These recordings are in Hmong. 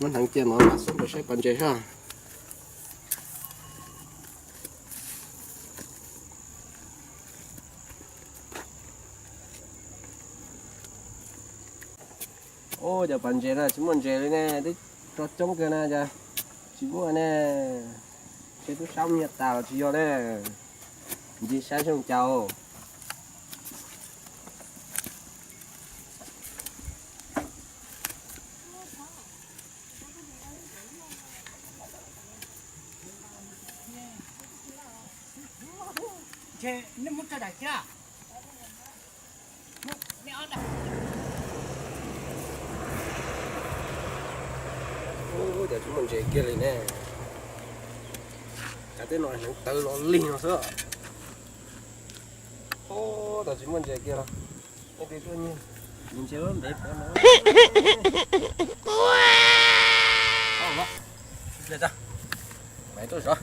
Muab hneev cia no mas xub nrau saib pas ntses soj. Ub, cov pas ntses no tsis muaj ntses li ne, twb tso coob kawg na, cas tsis muaj ne. Ntshe twb sab nyiaj tas los tsis yog ne. Ntsia saib zoo cas. Ub, cas tsis muaj ntses kiag li ne. Cas tej no hneev tawv los lig no xwb. Ub, cas tsis muaj ntses kiag los. Ntses ntev pov no. Maiv tuaj zov.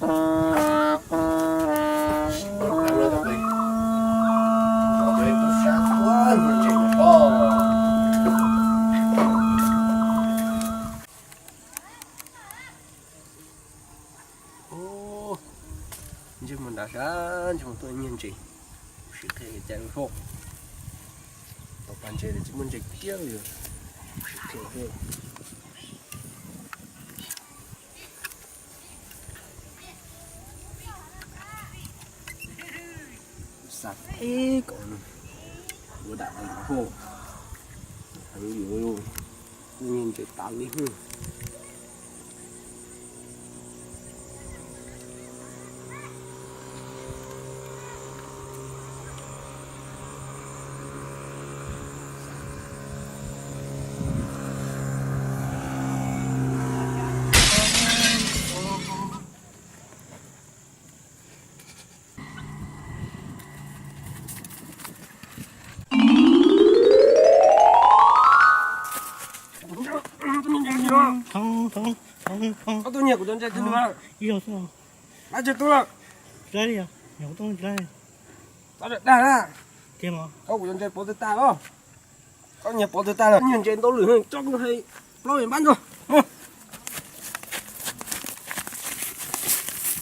Ub, ntsej muag nrad sab ntsej muag tuaj nyiag ntses. Kuv sim qhia cas lub hauj. Tau pas ntses tsis muaj ntses kiag li. Kuv sim qhia hauj. Xav ib kom yuav dam li hauj. Heev yuav, kuj nyiag ntses tas li hauj. Koj tuaj nyiag kuv cov ntses twg na? Ib zaug xwb. Dab tsi tuaj? Tsis laib li, nyiag kuv tuaj tsis laib. Txhob dag na. Koj kuv cov ntses pov twg tag los? Koj nyiag pov twg tag los? Nyiag ntses ntau lwm tso kuv hais plaub yam npab ntua.